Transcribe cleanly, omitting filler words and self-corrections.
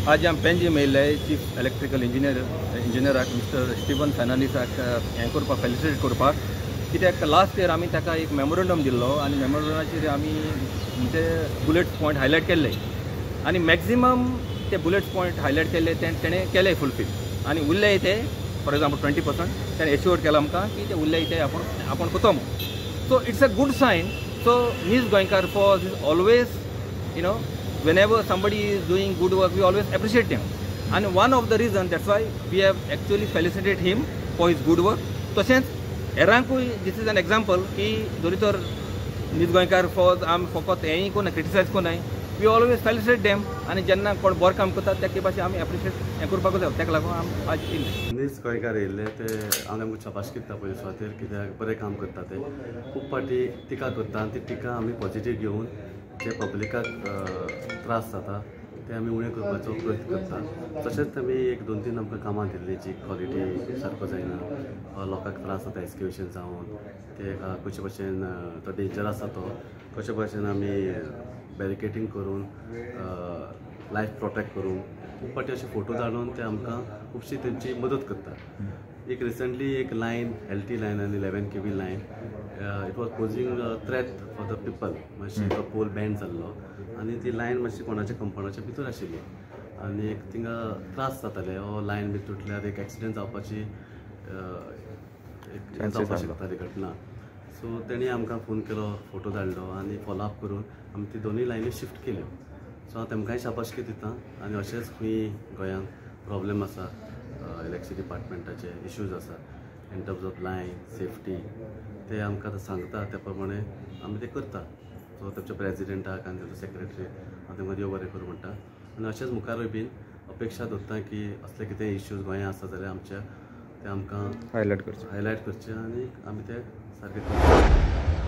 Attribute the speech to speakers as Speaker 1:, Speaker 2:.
Speaker 1: आज आमी पेंजीम येयल्ले चीफ इलेक्ट्रिकल इंजिनियराक मिस्टर स्टिवन फर्नांडीसाक हें करपाक, फेलिसिटेट करपाक, कित्याक लास्ट इयर आमी ताका एक मेमोरंडम दिल्लो आनी मेमोरंडमाचेर आमी म्हणजे बुलेट पॉयंट हायलायट केल्ले आनी मॅक्झिमम ते बुलेट पॉयंट हायलायट केल्ले ते तेणें केले फुलफील आनी उरले ते फॉर एग्जाम्पल 20% तेणें एश्योर केलां आमकां की ते उरले ते आपूण करता म्हूण. So it's a good sign. So Nij Goenkar Fauj is always, you know, whenever somebody is doing good work, we always appreciate him. And one of the reason, that's why we have actually felicitated him for his good work. तशेंच हेरांकूय this is an example की जरी तर नीज गोंयकार फौज आमी फकत हेंय कोन्नाय, क्रिटिसायज कोन्नाय, we always फेलिसिटेट देम आनी जेन्ना कोण बरें काम करता तेका भाशेन आमी एप्रिशिएट हें करपाक जाय. तेका लागून आमी आज येयल्ले.
Speaker 2: नीज गोंयकार येयल्ले ते हांव तांकां शाबासकी दिता पयले सुवातेर, कित्याक बरें काम करता ते. खूब फावटी टिका करता आनी ती टिका आमी पॉजिटीव घेवन जे पब्लिकाक त्रास जाता ते आमी उणें करपाचो प्रयत्न करता. तशेंच आमी एक 2-3 आमकां कामां दिल्लीं जी क्वॉलिटी सारको जायना, लोकांक त्रास जाता एक्सक्युएशन जावन, ते कशे भशेन तो डेंजर आसा तो कशे भशेन आमी बॅरिकेटींग करून लायफ प्रोटेक्ट करून खूब फावटी अशे फोटो धाडून ते आमकां खुबशी तेंची मदत करता. एक रिसंटली एक लायन, LT line आनी 11 kV line, it was posing threat for the people. मातशी तो पोल बँड जाल्लो आनी ती लायन मातशी कोणाच्या कंपाउंडाच्या भितर आशिल्ली आनी एक थिंगा त्रास जाताले. हो लायन बी तुटल्यार एक एक्सिडंट जावपाची एक जावपाक शकताली घटना. सो तेणी आमकां फोन केलो, फोटो धाडलो आनी फॉलोअप करून आमी ती दोनूय लायनी शिफ्ट केल्यो. सो हांव तेमकांय शाबासकी दिता आनी अशेंच खंय गोंयांत प्रॉब्लेम आसा, इलेक्ट्रिसिटी डिपार्टमेंटाचे इश्यूज आसा in terms of line safety, ते आमकां आतां सांगता त्या प्रमाणे आमी ते करता. सो तेमच्या प्रेजिडेंटाक आनी तेमचो सेक्रेटरी हांव तेमकां देव बरें करूं म्हणटा आनी अशेंच मुखारूय बीन अपेक्षा दवरता की असले कितें इश्यूज गोंयांत आसा जाल्यार आमच्या ते आमकां
Speaker 3: हायलायट करचे
Speaker 2: आनी आमी ते सारके करता.